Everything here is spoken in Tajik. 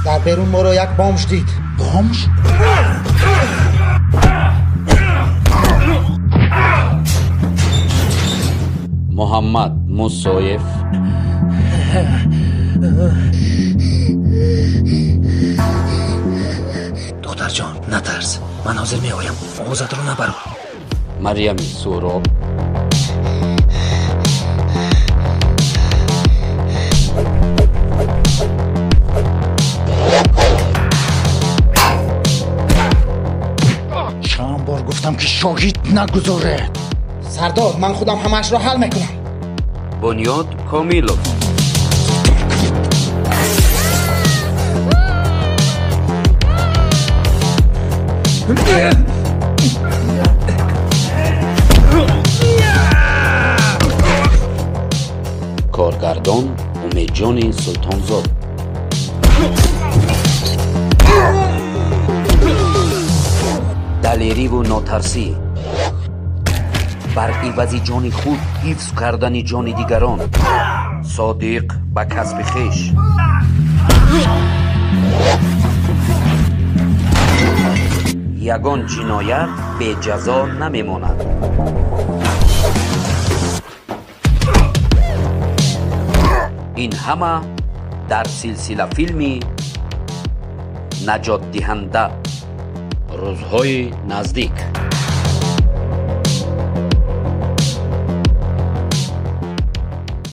Дар берун моро як бомж дид. Бомж? Муҳаммад Мусоев. Духтарҷон, натарс, ман ҳозир меоям, овозатро набарор. Марьями Суроб. Чанд бор гуфтам, ки шоҳид нагузоред. Сардор, ман худам ҳамаашро ҳал мекунам. Бунёд Комилов. Коргардон Умедҷони Султонзод. Далериву нотарсӣ, бар ивази ҷони худ ҳифз кардани ҷони дигарон, содиқ ба касби хеш. Ягон ҷиноят беҷазо намемонад. Ин ҳама дар силсилафилми Наҷотдиҳанда. Рӯзҳои наздик.